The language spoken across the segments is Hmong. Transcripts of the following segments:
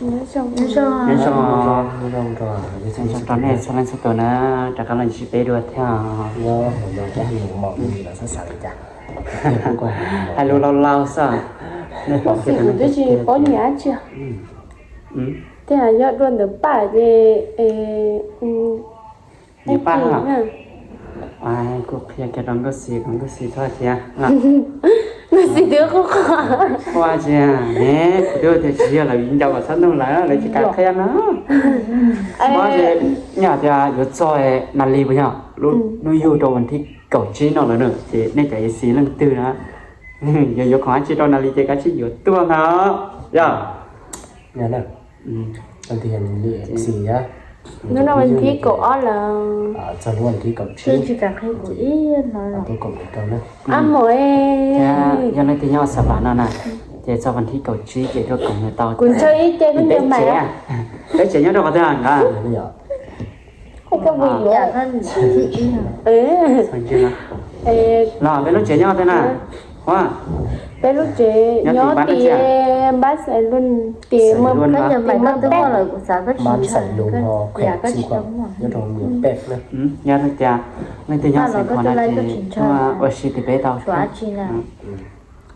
Nyob zoo, nyob zoo rau nej txhua leej txhua tus na, rov qab los ntsib peb dua thiab. Hais lus laus laus xwb. Kuv twb tsis paub nyiam dab tsi. Tej yog dua ntawm paj ces nyiam paj na. Kuv qhia kiag rau Nkauj Xis, Nkauj Xis txhob thiab. Nkauj Xis twb qhuas qhuas. Qhuas tias ne, kuv twb tias tsis yog lawv viv ncaus kom txhob nug lawv, lawv tsis kam qhia no. Mob ces yog tias yuav txog Nas Lis puas yog lub hnub yug rau vas thib kaum tsib no lawm na, ces nej cov ib xis leej twg na, yog yuav khoom dab tsi rau Nas Lis ces kav tsij yuav tuaj ntag yog. Hnub no vas thib kaum ob lawm. Txog hnub vas thib kaum tsib, tsis kam qhia kuv ib no. Ab mos, yog leej twg nyob Xav Vam no na, ces txog vas thib kaum tsib ces tuaj koom nws tau. Kuv ntshaw ib ce kuv ntshaw mas. Peb tsev nyob rau qhov twg na? Los peb lub tsev nyob qhov twg na? Peb lub tsev nyob tim Npab Xais Lus, tim Mab Xais Lus, yog tias leej twg nyob Xeev Khuam no ces tuaj ua si tim peb tau thiab.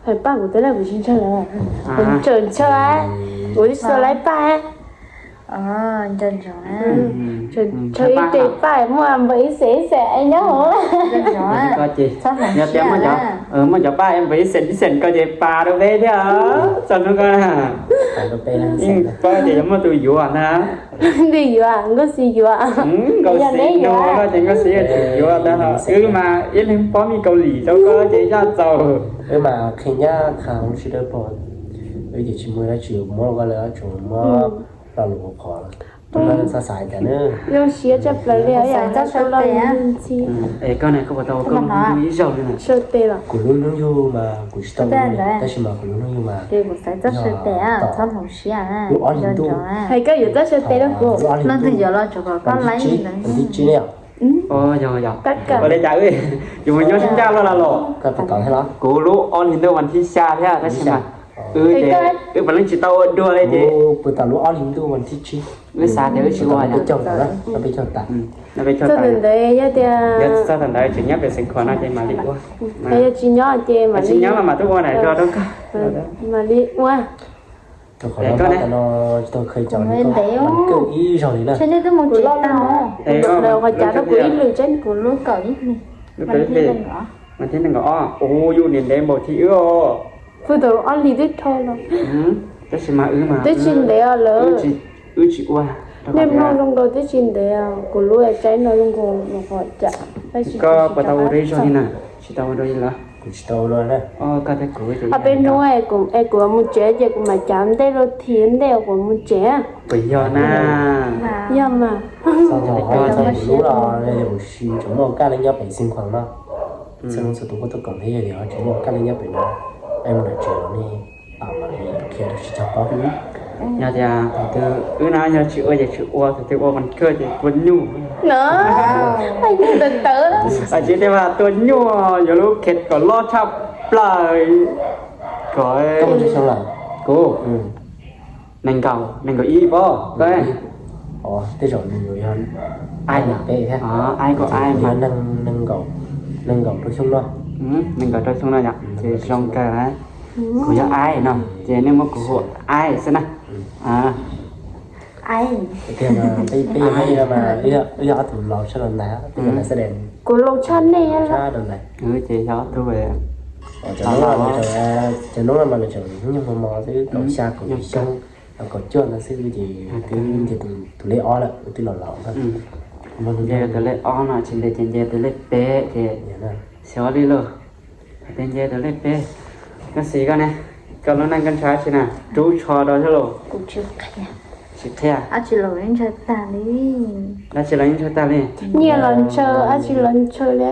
Hais paj kuv twb lawm kuv tsis ntshaw lawm. Kuv tseem ntshaw, kuv twb tsis laib paj. Ntshaw ib ce paj muaj npawg ib xees ib xees nyob hauv. Yog tias muaj cov paj npawg ib xees ib xees ko ces pas rau peb thiab. Txog hnub ko na, pab tias yuav muaj tus yuav na. Twg yuav? Nkauj Xis yuav. Nkauj Xis no ces Nkauj Xis yuav tsis yuav tag. Wb mas ib leeg pob mij Kaus Lim rau koj ces yaj txaus. Wb mas qhia nyab qha hauv tsis dawb paug, wb ces tsis muaj dab tsi muab koj lawm, tsuas muab lo lus qhuav lawm. Txhob xav cas na. Zoo siab tshaj plaws li, yam txhob sau lo lus ntxhi. Es koj ne, koj puas tau ua koj lub hnub yug ib zaug li na? Sau tes los? Kuv lub hnub yug mas kuv tsis tau ua li, tab sis mas kuv lub hnub yug mas kuv xav txhob sau tes, txhob hloov siab. Lub ob hlis ntuj, hais koj yuav txhob sau tes rau kuv. Leej twg yuav los tsuas kom koj laib li ntawd. Vas thib tsib ne yom? Ua li cas wb yuav mus nyob sib ncaj loj los? Kuv lub ob hlis ntuj vas thib xya thiab, tab sis mas wb ces wb puav leej tsis tau ua dua li ces puas tau lub ob hlis ntuj vas thib tsib. Wb xav tias wb tsis ua. Txog ntawd yog tias, txog ntawd tseem nyob pem Xeev Khuam no ces mam li ua. Yog tsis nyob ces mam li ua. Rau qhov no tsis tau khaws cov ib zaug li na. Kuv loj no, qhov cas rau kuv ib lwm tseeb. Kuv lub kaum ib hlis. Mas thiab nees nkaum ob, ua yus niam ntev npaum thiab wb os. Kuv tau ob hlis twb dhau los. Tab sis mas wb mas twb tsis ntev os lawm. Wb tsis ua. Nej mloog zoo nkaus twb tsis ntev os, kuv lub tsaib no zoo nkaus qhov cas. Koj puas tau ua dua ib zaug li na? Tsis tau ua dua li los? Kuv tsis tau ua dua na. Koj thiab kuv, peb hnub es kuv mus tsev ces kuv mam cav ntej rau thiv ntej kuv mus tsev. Puas yog na? Yog mas. Txog kuv lub los kuv tseem muaj kaj neeg nyob pem Xeev Khuam no. Txhua leej txhua tus kuj tuaj koom thiab, yog tias tseem muaj kaj neeg nyob pem no, peb mus nram tsev los nej pab mam li qhia rau sib cog paub. Yog tias tus twg wb na yog tsis ua ces tsis ua, tus twg ua vas kawj ces tua nyuj. Tsis tias mas tua nyuj yuav lub khev kom loj tshaj plaws. Kuv nees nkaum, nees nkaum ib pob. Tej zaum nws yuav yog ai peb thiab. Ai kuv ai mas nees nkaum, nees nkaum rau xyoo no. Nees nkaum rau xyoo no yom, ces zoo kawg. Kuv yog ai no ces nej muab kuv hu ai xwb na. Tiag mas peb yog, peb yog mas wb yog ob tug laus tshaj rau ntawd, peb yog ntawd xwb de. Kuv laus tshaj nej. Ces yog ob tug. Cov noob mas lawv tseem nyuag mos mos xwb, kaum xya kaum yim xyoo, kaum cuaj ntawd xwb ces twb nce tus lej ob lawm, twb los laus ntag. Nce tus lej ob no tsis ntev ces nce tus lej peb ces xyov li lauj. Tias nce tus lej peb. Koj xis koj ne, koj lub neej koj ntshaw dab tsi na? Rub tsho rau thiab lauj. Tsis qhia. Dab tsi los yeej ntshaw tag li. Nyiaj los ntshaw, dab tsi los ntshaw li.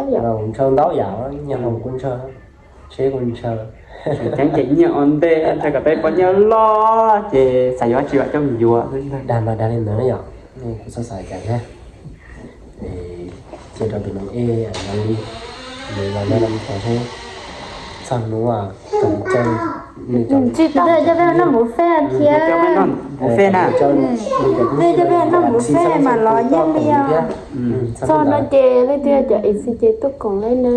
Ntshaw ntau yam, nyiaj hlau kuj ntshaw, tsheb kuj ntshaw. Ceeb ces nyiaj ua ntej, ntshaw kom tau poj niam loj ces xav yuav tsis vam coj mus yuav. Dag mas dag li ntawd yom, kuv txhob xav cas thiab. Cia rau tus neeg ej no li, nws los nyob no mus tau seb, Txog hnub tsis tau coj peb noj buffet thiab. Buffet na. Peb coj peb noj buffet mas los yeej li os. Txog no ces leej twg cov ib txhis ces tuaj koom li na.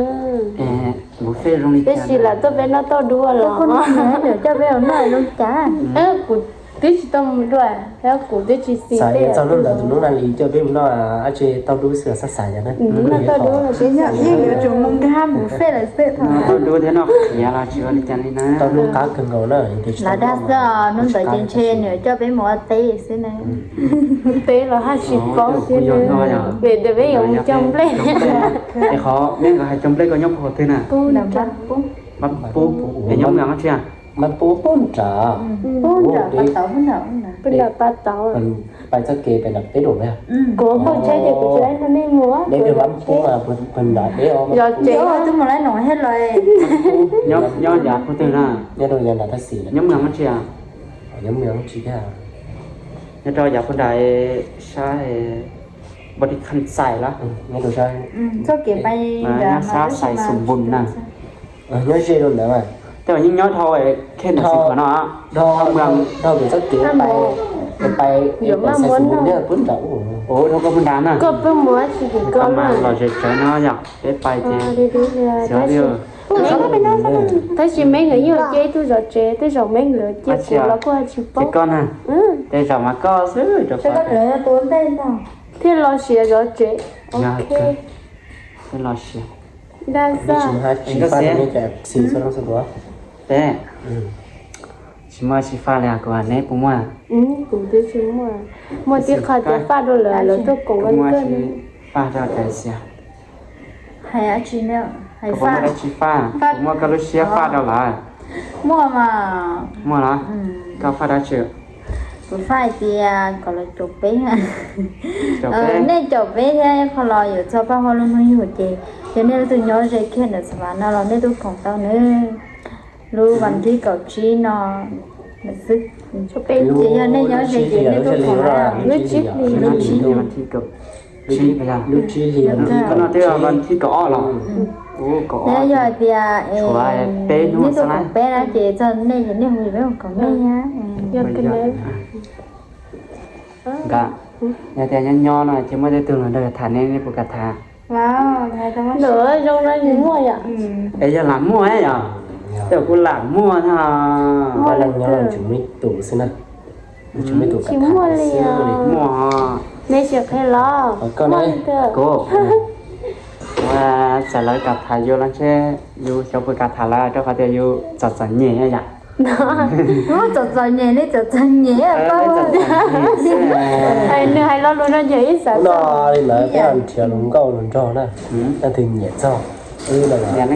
Buffet zoo li tab sis lam tuaj peb noj tauj dub los. Coj peb noj zoo cas? Kuv twb tsis tau mus dua, kuv twb tsis xis tej. Txog hnub ntawd tus hnub na li coj peb mus noj tauj dub xwb, xav xav yog na. Noj tauj dub los yeej yuav tsum mus nkag buffet lawm xwb. Tauj dub thiab noj qhiav los tsis ua li cas li na. Tauj dub qab kawg nkaus na. Lam dag xwb os, hnub ntawd ces ntshe nws coj peb mus ua teb xwb na. Teb los haj tsis paub thiab, vim tias peb yuav mus cog nplej. Es qhov nej nkawd hais cog nplej ko nyob puag twg na? Pub, es nyob Moos Nras tsi? Pub nram, pub nram pab tauv, pais txoj kev pais nram peb dum na. Kuv pub tsheb ces kuv tsis laib hnub nej mus. Neb twb pub mas pub nram peb os. Zov tsev twb mus laib noo thiab los. Nyob yav puag twg na? Nyob rau yav nram Thaj Xis. Nyob Moos Nras tsi? Nyob Moos Nras tsi thiab. Nyob rau yav puag nram sab Npau Lis Kham Xais los? Nyob rau sab, txoj kev pais nram sab Xais Xum Npum na. Nyob ze rau ntawd mas. Tej zaum yeej nyob dhau Khej Ntam Xis Khuam no. Dhau, dhau pem txoj kev pais, pais Xais Xum Npum nyob pub nram ub. Ua dhau koj puag nrad na. Koj peb mus tsis kis koj mas los ze tsawv no yom, peb pais ces xyov li. Tab sis Meb nkawd yeej cia ib tug zov tsev, tej zaum Meb nkawd cia kuv los kuj tsis paub. Koj na, tej zaum mas koj xwb rau qhov thiaj los siav zov tsev. Ok, thiaj los siav. Dag xwb. Peb tsis muaj tsis faj li kuv, neb puas muaj? Kuv twb tsis muaj. Muaj tib qho tias faj rau lawv, lawv tuaj koom muaj tsis faj rau tias xiav. Hais dab tsi, hais faj, tsis faj, kuv muaj koj lub siab faj rau lawv. Muaj mas. Muaj los? Koj faj dab tsi? Kuv faj hais tias kom lawv caum peb. Nej caum peb thiab ib qho los yuav txog paj huab lub hnub yug ces yog nej leej twg nyob ze kiag ntawm Xas Vas no los nej tuaj koom tau nawb. Lub vas thib kaum tsib no xwb. Ces yog nej nyob ze ces nej tuaj koom na. Lub tsib hlis, lub tsib hlis, vas thib kaum tsib, lub tsib hlis no twb vas thib kaum ob los? Yog hais tias peb hnub nej tuaj koom peb na ces txog nej ces nej hu peb mus koom nej na. Yog tias nyob nyob no ces muaj tej tug los nrog tham ne, nej puas kam tham? Zoo no muaj yom? Es yog lam muaj yom? Tej kuv lam muaj na. Nyob tsum muaj ib tug xwb na. Tsis muaj li os. Muaj. Nej sim qhia los. Koj ne? Kuv, txawm lawv kam tham yus los ntshe yus xyov puas kam tham lawv rau qhov tias yus txom txom nyem yom. Txom txom nyem, nej txom txom nyem. Nws hais lo lus no ces ib xav no li ntawd peb nrhiav lus nkauj lus nraug na, leej twg nyiam txog wb no, nyiam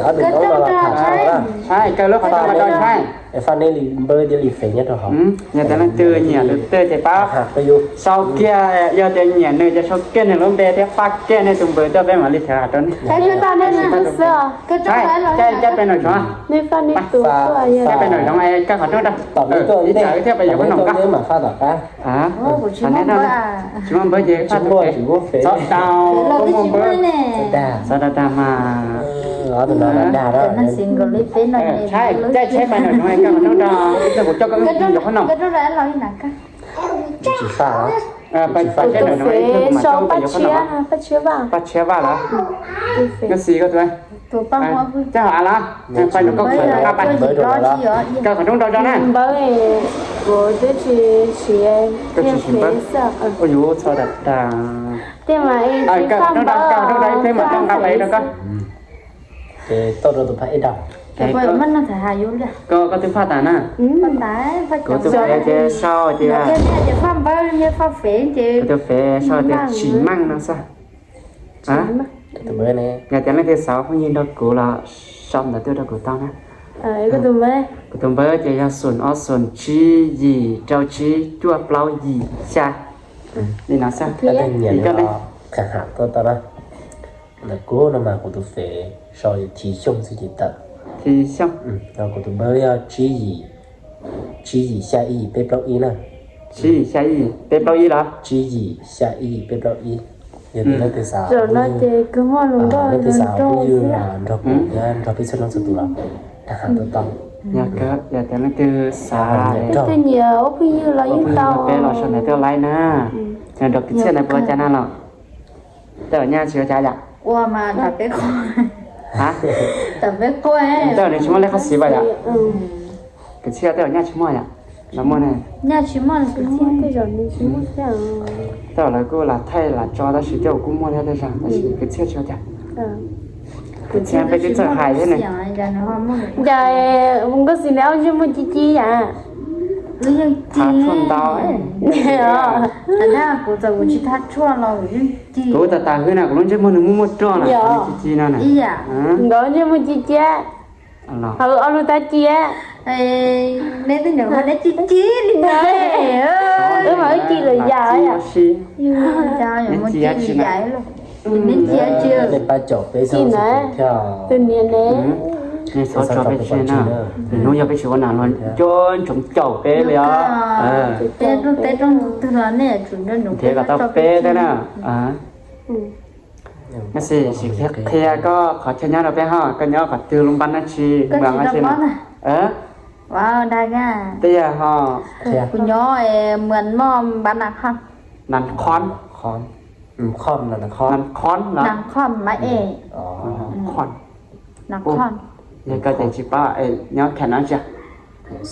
ob tug no los tham tau na. Kaw lub qhov rooj los rau saib. Faj neb li npawb thiab li fev nyob rau hauv. Yog tias leej twg nyiam tus twg ces pab sau kiag, yog tias nyiam nws ces sau kiag nws lub npe thiab faj kiag nej tus npawb tuaj peb mam li thav rau nej. Caij pem nram zoov, caij pem nram zoov, kaw qhov rooj rau, tom ib thiaj pem yuav qhov no. Tsis muaj npawb ces faj tom fev, xov daus, muaj npawb, xov dag dag mas. Caij tsheb pem nram zoov, kaw qhov rooj rau, kuv coj koj yuav qhov no. Paj Tshiab Vaj los? Koj xis koj tus, coj hauv av los? Paj, kaw qhov rooj rau zog na. Npawb, kuv twb tsis siv, koj tsis siv npawb. Ua yus txho dag dag. Kaw qhov rooj rau, kaw qhov rooj rau ib pliag mam coj nqa pem rau koj. Ces tau rau tus phaj ib dag. Koj twb phaj tas na. Kuv tus fev ces sau tias, kuv tus fev sau tias tsis meej no xwb. Yog tias leej twg xav phooj ywg nrog kuv los sau ntawv tuaj rau kuv tau na. Kuv tus npawb ces yog xoom ob xoom tsib yim rau tsib cuaj plaub yim xya. Li no xwb. Koj ne? Ntawm kuv no mas kuv tus fev sau Thi Xyooj xwb ces tawm. Thi Xyooj. Kuv tus npawb yog tsib yim, tsib yim xya ib peb plaub ib na. Tsib yim xya ib peb plaub ib los? Tsib yim xya ib peb plaub ib. Yog tias leej twg xav, zaum no ces kws muaj hluas nkauj hluas nraug xwb, nrog kuv thiab nrog peb txhua leej txhua tus los tham tau. Yog tias leej twg xav, leej twg nyiam ua phooj ywg los yeej tau, peb los sau ntawv tuaj laib na. Yog nrog kwv txhiaj ntawd puas ua cas na los? Tej zaum nyaj tsis ua cas yom? Ua mas tam peb quaj, tam peb quaj, tej zaum nws tsis muaj lej qhab xis pas yom? Kwv txhiaj tej zaum nyaj tsis muaj yom? Los muaj ne? Nyaj tsis muaj, kwv txhiaj tej zaum nws tsis muaj thiab. Tej zaum lawv kuj lam thaij lam tso tab sis tej zaum kuj muaj thiab tej zaum, tab sis kwv txhiaj tsis ua cas. Kwv txhiaj peb twb txawj hais thiab ne. Cas Nkauj Xis nws ob ntsej muag ci ci yam? Wb yeej ci. Thab tshuaj ntau. Kuv txawm kuv tsis thab tshuaj los kuv yeej ci. Kuv tas tas hwb na, kuv lub ntsej muag nws muaj muaj roj na, ci ci no na. Nkawd ntsej muag ci ci. Hauv ob lub tab ci. Neb twb nyuam qhuav neb ci ci li ntawd. Wb mas wb ci lawm yam yam. Neb ci tsis na. Neb ci tsis. Neb pab caum peb xwb thiab. Tus niam ne. Neb txhob tso peb tseg na. Lwm hnub yog peb tsis ua nas los nco ntsoov caum peb li os. Peb rooj teb rooj twg los nej tsum nco ntsoov nrhiav kom tau peb thiab na. Neb xis, sim qhia koj qhov chaw nyob rau peb ho, koj nyob qhov twg, lub npab dab tsi, mas dab tsi na? Dag, twb yog ho. Kuv nyob mas npab Nas Khon. Nas Khon. Nas Khon los Nas Khon? Nas Khon mas e. Khon. Nas Khon. Yog koj tias tsis paub, nyob kham no tsia. Koj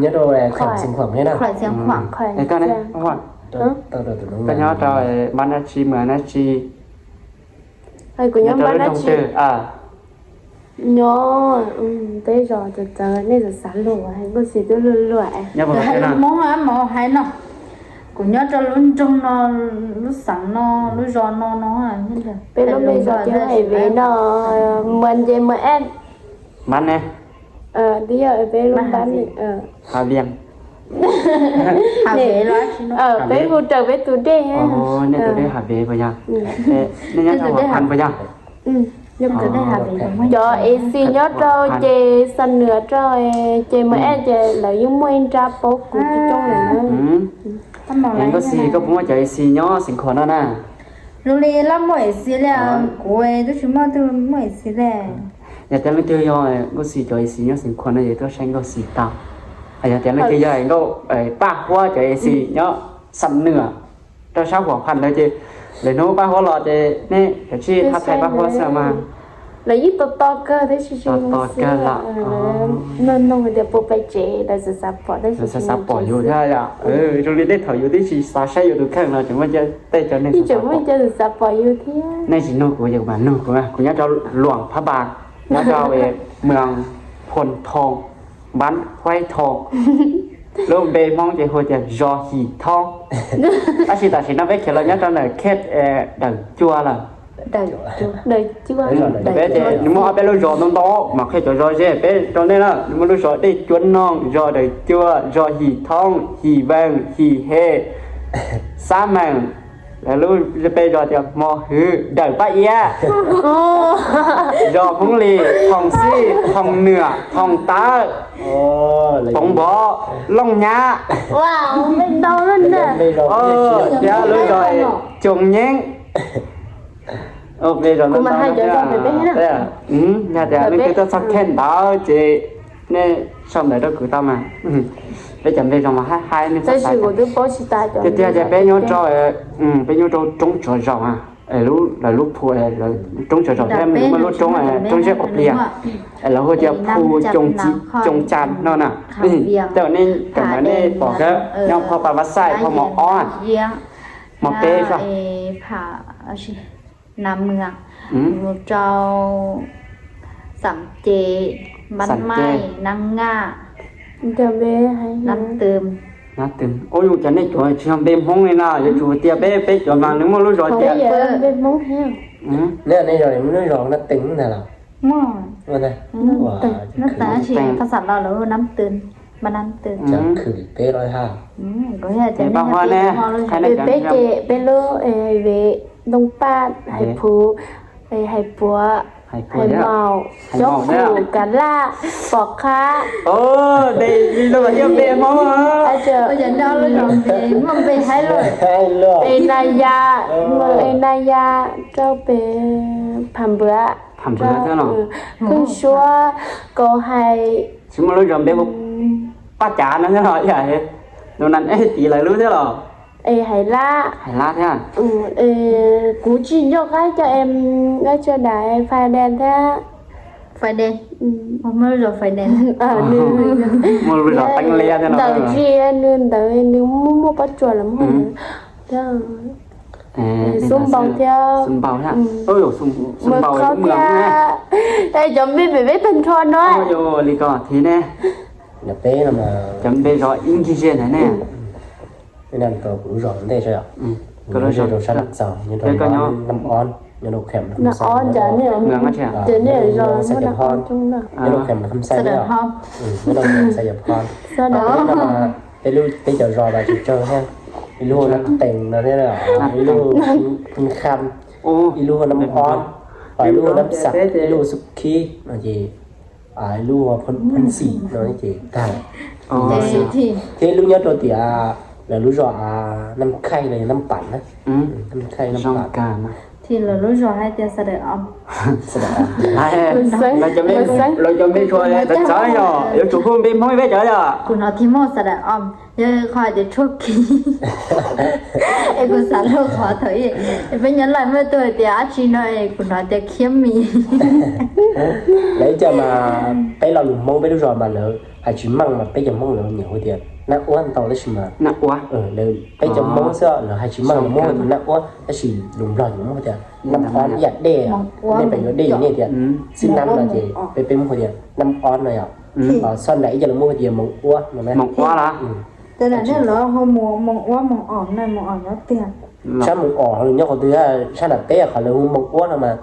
nyob rau npab dab tsi, mas dab tsi? Kuv nyob npab dab tsi? Nyob peb zos txawv txawv, nej txawv xav luag, Nkauj Xis twb luag luag. Nyob puas Hmoob mos hais no, kuv nyob rau lub nroog no, lub xeev no, lub zos no no. Peb lub me zos ces hais Vev no, Muas ces Muas Ej. Npab ne? Twb yog peb lub npab ne. Hav Vias. Peb hu raws peb tus dej. Nej tus dej Hav Vias puas yog? Nej nyob rau Huas Phas puas yog? Cov es xis nyob rau ces Xam Nuas rau ces Muas Ej ces lawv yeej muaj ib nrab paub kuv coob coob lawm na. Nkauj Xis, koj puas muaj cov es xis nyob Xeev Khuam no na? Zoo li laj muaj es xis li, kuv twb tsis muaj tus muaj es xis li. Yog tias leej twg yog Nkauj Xis cov es xis nyob Xeev Khuam no ces tuaj saib Nkauj Xis tau. Yog tias leej twg yog Nkauj Paj Huab cov es xis nyob Xam Nuas rau sab Huas Phas ntawd ces lwm hnub Paj Huab los ces nej kav tsij thab thaiv Paj Huab xwb mas. Lawv yeej tos tos kawg tab sis tsis tos kawg los. Nug nug tias puas pais tsev, lawv xav xav pom tab sis xav xav pom yus thiab yom. Zoo li tej thaum yus twb tsis xav saib yus tus kheej los tseem muaj tej cov neeg tseem muaj cov xav xav pom yus thiab. Nej tsis nug kuv ces kuv mam nug kuv, kuv nyob rau Luam Phab Npas, nyob rau Muas Phuas Thoo, npab Huaib Thoo. Lub npe Hmoob ces hu tias Zos Him Thoob. Tab sis tam sim no peb khiav los nyob rau ntawm khej Dawm Cua lawm. Peb ces nws muaj ob peb lub zos ntau ntau mas qhia cov zos ze peb rau nej na. Nws muaj lub zos Dej Cua Noog, zos Dawm Cua, zos Him Thoob, Him Vees, Him He, Xab Meem, lub peb zos tias Hmo Hwv, Dawm Paj Iab, zos Hmoob Lis, Thoom Xij, Thoom Nwam, Thoom Tawb, Poov Npov, Looj Nyab, thiab lub zos Coos Nyeeb. Yog tias leej twg tuaj txog khej ntawd ces nej sau ntawv rau kuv tau mas. Peb cov npe zoo mas haib haib nej xav xav. Tiag tiag ces peb nyob rau, peb nyob rau roob Tsuav Zaum, lawv lub phu, roob Tsuav Zaum thiab muaj lub roob, roob Zeb Quav Plias, lawv hu tias phu Coos Cas no na. Tej nej cov ntawd nej pom kawg, nyob phau Pas Vas Xaij, phau mos ob, mos peb xwb. Nam Mws, mus rau Xam Ces, Npab Maij, Nab Ngaj, Nab Twm. Ub, yus cov nej cov tsis yog npe Hmoob li no, yuav tsum tias peb, peb cov mas nws muaj lub zos tias npe Hmoob thiab. Nej zos muaj lub zos Nab Twm ntag los? Nab Twm, Nab Twm, Nab Twm. Peb lub, peb Ntoo Paj, Hais Phuv, Hais Puav, Hais maum, cob khuam, kav laj, pom qab. Npe Hmoob, muaj npe haib loj, pem na ya, pem na ya, rau pem pham npua, pham npua, pheej suab, kaus hais. Tsis muaj lub zos npe hu Paj Cav no thiab los yog, no na, es tis lawv lub thiab los? Es hais lab, hais lab thiab. Kuv tsis nco qab cov em, lab tso dam Fai Dee thiab. Fai Dee, muaj lub zos Fai Dee, muaj lub zos Teeb Liab thiab no. Ntawm tsis nws ntawd nws muaj muaj pob tsuas los muaj thiab. Xub npau thiab, xub npau thiab, xub npau thiab. Es cov npe pem peb tag nrho no, li ko thiab ne. Cov npe zos ib ncig ze ntawd ne. Kuv lub zos ntej, kuv lub zos sab txog nyob rau Nam Ob, nyob rau Kham, Nam Ob, nyob rau Kham Xais Yam Phoo, nyob rau Kham Xais Yam Phoo. Peb lub, peb cov zos los tsis tsawg thiab, ib lub hu Nab Tees no thiab, ib lub Kham, ib lub hu Nam Ob, ib lub hu Nam Xas, ib lub hu Xub Khib no ces, ib lub hu Phab Xim no ces tag. Thiab ib lub nyob rau tias lawv lub zos Nam Khaij los yog Nam Pam na, Nam Khaij Nam Pam. Thiab lawv lub zos hais tias Sa Daim Om. Lawv cov npe tshuav txawv yog yuav tsum hu npe Hmoob peb cov yog. Kuv hnov Thib Moj Sa Daim Om, yog qhov hais tias tshuaj kiv. Es kuv xav luag qhov thaum ub es peb nyob Laij muaj tus hais tias dab tsi no es kuv hnov tias Khiab Mis. Lawv ib co mas peb lo lus Hmoob peb lub zos mas lawv hais tsis meej mas peb cov Hmoob lawv nyiam hu tias Nab Uab ntau tab sis mas, peb cov Hmoob xwb lawv hais tsis meej, lawv muab hu tias Nab Uab tab sis lus Nplog ces muab hu tias Nam Ob, ib yam dej, nej pem yuav dej nej tias xib nab no ces peb, peb muab hu tias Nam Ob no yom. Xoj nram ib co lawv muab hu tias Moos Uab no na. Moos Uab los? Moos Uab, Moos Os no, Moos Os nyob tiag. Sab Moos Os nyob qhov twg? Sab nram teb qhov lawv hu Moos Uab no mas,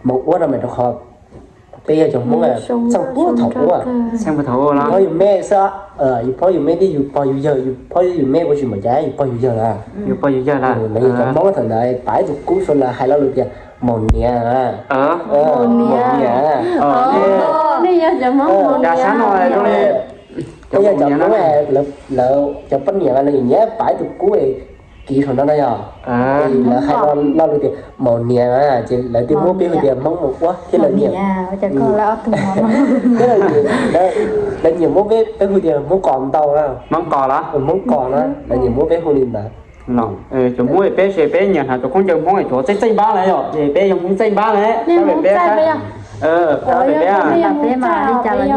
Moos Uab no mas rau qhov peb yog cov Hmoob txheej puag thaum ub, txheej puag thaum ub los? Yus pog yus me xwb, yus pog yus me thiab yus pog yus yawg, yus pog yus me ua tsis npaum cas yus pog yus yawg lawm. Yus pog yus yawg lawm. Lawv yog cov Hmoob thaum ntawd pab tus kub suav lawv hais lo lus tias maum niam. Maum niam. Nej yog cov Hmoob maum niam. Peb yog cov Hmoob, lawv cov poj niam mas lawv nyiam pab tus kub kiv saum no na yom. Lawv hais lo lus tias maum niam ces lawv thiaj muab peb hu tias Hmoob Moos Uab thiab lawv nyiam, thiab lawv nyiam muab peb, peb hu tias Hmoob Qos ntau na. Hmoob Qos los? Hmoob Qos na, lawv nyiam muab peb hu li ntawd. Cov Hmoob peb ces peb nyiam hnav cov khaub ncaws Hmoob es cov txaij txaij npab na yom, ces peb yog Hmoob txaij npab na. Peb yog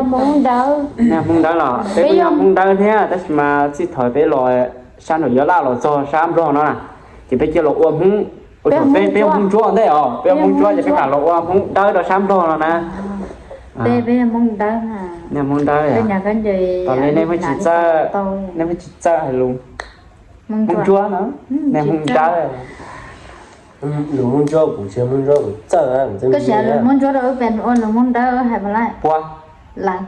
Hmoob Dawb, nej Hmoob Dawb los? Peb kuj yog Hmoob Dawb thiab tab sis mas txij thaum peb los sab nraum Yab Laj los txog sab Nplog no na, ces peb cia los ua Hmoob, peb, peb ua Hmoob Ntsuab ntej os, peb ua Hmoob Ntsuab ces peb mam los ua Hmoob Dawb rau sab Nplog no na. Peb, peb yog Hmoob Dawb. Nej Hmoob Dawb, tos li nej pheej tsis txawj, nej pheej tsis txawj hais lus Hmoob Ntsuab no, nej Hmoob Dawb. Lus Hmoob Ntsuab kuv tsis, Hmoob Ntsuab kuv txawj, kuv txawj. Koj siv lus Hmoob Ntsuab rau wb pem ua lus Hmoob Dawb hais puas laij?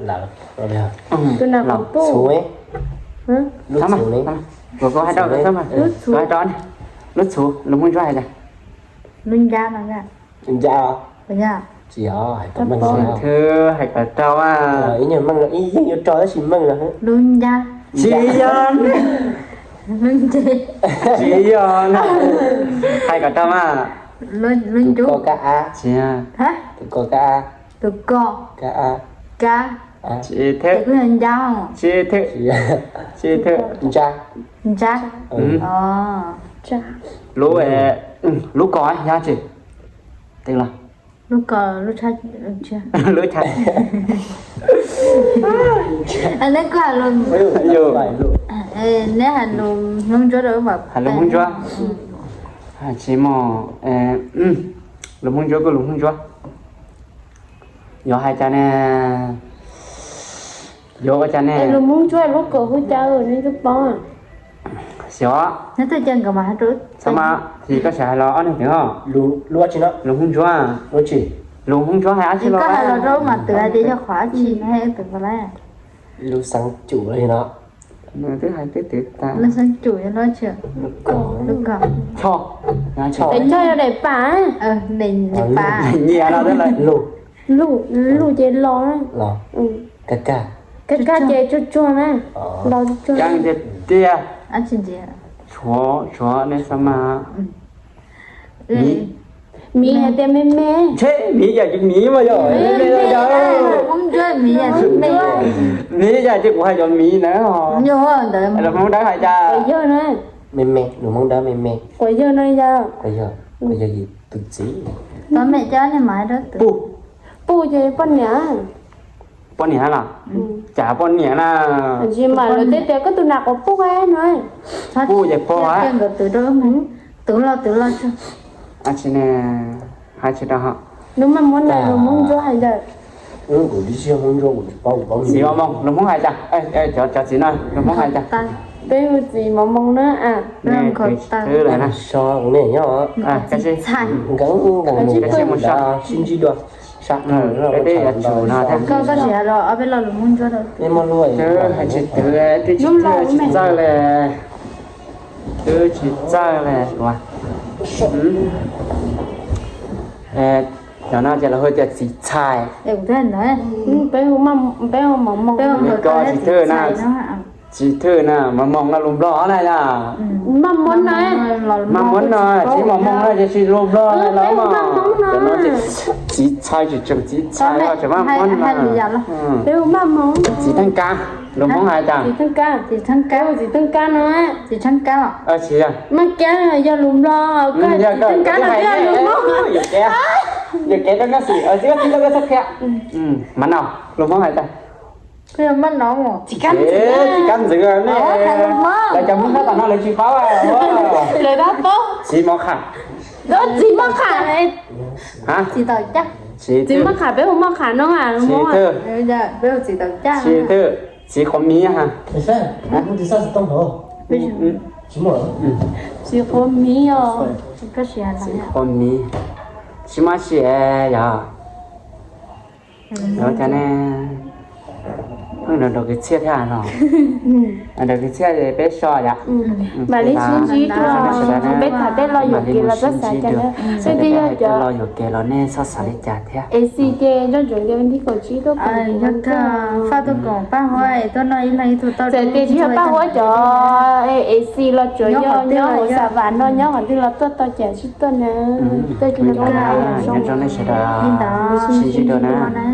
Lawv, lawv, txhuv, lub txhuv ne, lub txhuv, lub txhuv, lub txhuv lus Hmoob Ntsuab hais tias, lub ncab no, ncab, tsis yog, hais kom meej, hais kom tau, ib nyuag meej, ib yeej yuav rau tab sis meej los, lub ncab, tsis yog, lub nce, tsis yog, hais kom tau mas, lub ncub, ko kab ab, tsis yog, tus ko kab ab, tus ko kab ab, kab, tsis thwm, tsis thwm, tsis thwm, ntsa, ntsa, lub, lub ko yog tsis, lub ko, lub tshab, lub tshab, neb kuj hais lus, neb hais lus Hmoob Ntsuab rau wb mam, hais lus Hmoob Ntsuab, tsis muaj, lus Hmoob Ntsuab kuj lus Hmoob Ntsuab. Yuav hais cas ne? Yuav ua cas ne? Lus Hmoob Ntsuab lub ko hu cas nej twb paub? Xyov. Txhob mas, ces koj xav hais los ob neeg twg os? Lus dab tsi no? Lus Hmoob Ntsuab. Lus Hmoob Ntsuab hais dab tsi los? Koj hais los rau mas twv hais tias yog qhov dab tsi ne twv ko lawm. Lus xeev cum li no. Nws twb hais twb twv tas. Lub xeeb cum yog lub tsi? Lub ko. Choj. Choj yog daim pam. Nyias no twb lawm. Luj, luj ces los. Kaj kaj. Kaj kaj ces tsuag tsuag na. Los tsuag. Tiag tiag. Tshuav, tshuav nej xav mas. Miv, miv hais tias me me. Tsheb miv yam tsis miv mas yog me me yog. Miv yam tsis, kuv hais cov miv na. Lus Hmoob Dawb hais cas? Me me, lus Hmoob Dawb me me. Quas yawg no yog? Quas yawg, quas yawg tus txiv. Puj, puj ces poj niam. Poj niam los? Cas poj niam na. Tsis mas lawv tej tias koj tus nam quas puj no. Puj ces pog. Twv los twv los tsis ne, hais tsis rau ho. Lus Maj Muab na, lus Hmoob Ntsuab hais tias. Txiv Mos Moos, lus Hmoob hais cas? Cov txiv no lus Hmoob hais cas? Peb hu txiv Mos Moos na. Twb lawm na. Tab sis mus so. Peb tej yuav tsum no thiab. Koj, koj tsis hais los ob peb lo lus Hmoob Ntsuab rau. Twb hais tsis twv, twb tsis txawj li. Twb tsis txawj li. Cov no ces lawv hu tias txiv txhais. Peb hu Mos Moos. Koj tsis thwj na. Tsis thwj na, Mos Moos no lus Nplog na yom. Maj Muab no, Maj Muab no, tsis Mos Moos no ces tsis lus Nplog na los mas. Cov no ces txiv txhais tsis tseem txiv txhais, tseem Maj Muab no. Peb hu Maj Moos. Txiv Theej Kab, lus Hmoob hais cas? Txiv Theej Kab. Txiv Theej Kab. Txiv Theej Kab no. Txiv Theej Kab. Maj Kab yog lus Nplog, koj Theej Kab no yog lus Hmoob. Yuam kev rau koj xwb, txiv koj txiv koj txhob qhia. Maj Nom, lus Hmoob hais cas? Txiv Kab Ntxwv ne. Lawv cov Hmoob Dawb tom no lawv tsis paub. Lawv paub. Txiv Mos Qham. Txiv Mos Qham. Txiv Mos Qham, peb hu Mos Qham no. Txiv Qhuav Miv ha. Txiv Qhuav Miv os. Txiv Qhuav Miv. Tsis maj siab yog. Ua cas ne, pheej nrog kwv txhiaj thiab no. Nrog kwv txhiaj peb so yom. Mam li sib ntsib dua, peb tham tej lo yuam kev los txhob xav cas na. Tej yog cov lo yuam kev los nej txhob xav li cas thiab. Ac ces nco ntsoov tias vas thib kaum tsib tuaj koom, faj tuaj koom Paj Huab es tuaj noj ib leeg ib tug tau. Txawm tias tsis yog Paj Huab cov, ac los tsuas yog nyob hauv Xav Vam no nyob qhov twg los tuaj tau cas sib tuaj na. Tuaj tsis nco qab. Nco ntsoov nej sawv daws sib ntsib dua na.